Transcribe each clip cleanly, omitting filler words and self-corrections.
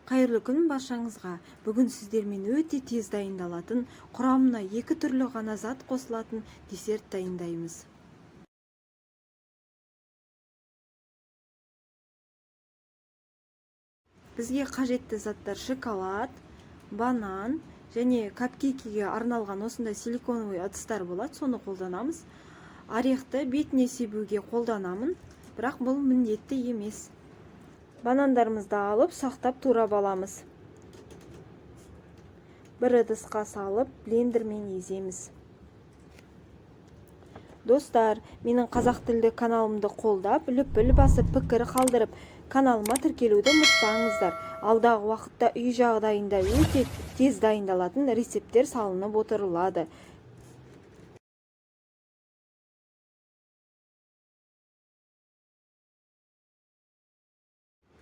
Қайырлы күн баршаңызға. Бүгін сіздермен өте тез дайындалатын, құрамына екі түрлі ғана зат қосылатын десерт дайындаймыз. Бізге қажетті заттар: шоколад, банан және капкейкіге арналған осындай силиконовый ыдыстар болады, соны қолданамыз. Орехты бетіне себуге қолданамын, бірақ бұл міндетті емес. Банандарымызды алып, ұсақтап турап аламыз. Бір ыдысқа салып, блендермен еземіз. Достар, менің қазақ тілді каналымды қолдап, лүпіл басып, пікір қалдырып, каналыма тіркелуді ұмытпаңыздар. Алдағы уақытта үй жағдайында өте тез дайындалатын рецепттер салынып отырылады.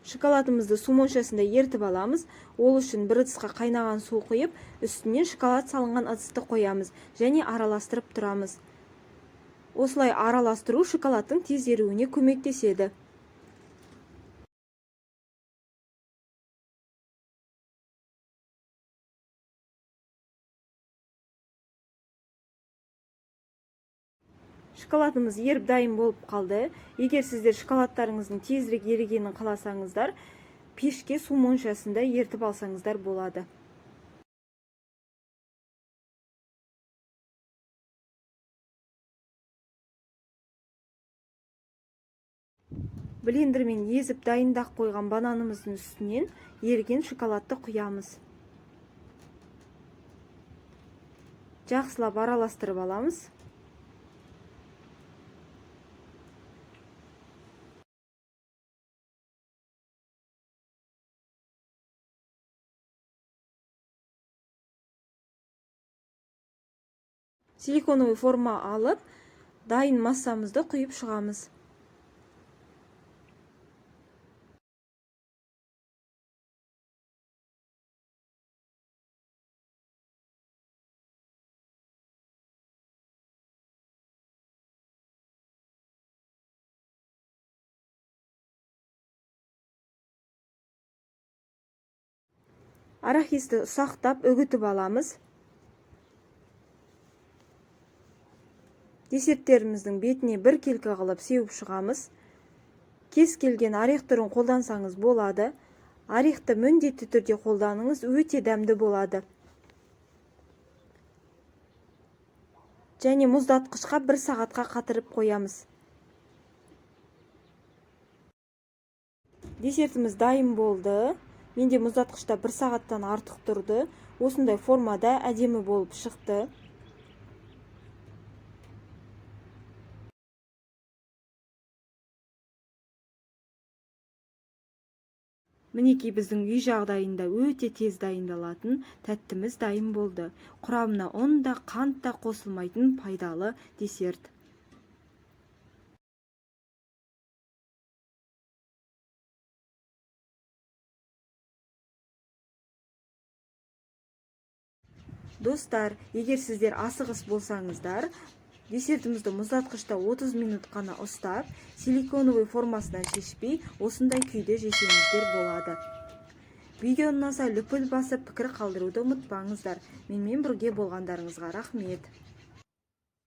Шоколадымызды су моншасында ерітіп аламыз. Ол үшін бір ыдысқа қайнаған су құйып, үстінен шоколад салынған ыдысты қоямыз және араластырып тұрамыз. Осылай араластыру шоколадтың тез еруіне көмектеседі. Шоколадымыз еріп дайын болып қалды. Егер сіздер шоколадтарыңыздың тезірек ерігенін қаласаңыздар, пешке су моншасында ерітіп алсаңыздар болады. Блендермен езіп дайындап қойған бананымыздың үстінен еріген шоколадты құямыз. Жақсылап араластырып аламыз. Силиконовый форма алып, дайын массамызды құйып шығамыз. Арахисті ұсақтап үгітіп аламыз. Десерттеріміздің бетіне бір келкі қылып сеуіп шығамыз. Кез келген орех түрін қолдансаңыз болады. Орехті міндетті түрде қолданыңыз, өте дәмді болады. Және мұздатқышқа бір сағатқа қатырып қоямыз. Десертіміз дайын болды. Менде мұздатқышта бір сағаттан артық тұрды. Осындай формада әдемі болып шықты. Мінекей, біздің үй жағдайында өте тез дайындалатын тәттіміз дайын болды. Құрамына ұн да, қант та қосылмайтын пайдалы десерт. Достар, егер сіздер асығыс болсаңыздар, десертімізді мұздатқышта 30 минут қана ұстап, силиконовый формасынан шешпей, осындай күйде жесеңіздер болады. Видео ұнаса, лүпіл басып, пікір қалдыруды ұмытпаңыздар. Менімен бірге болғандарыңызға рахмет.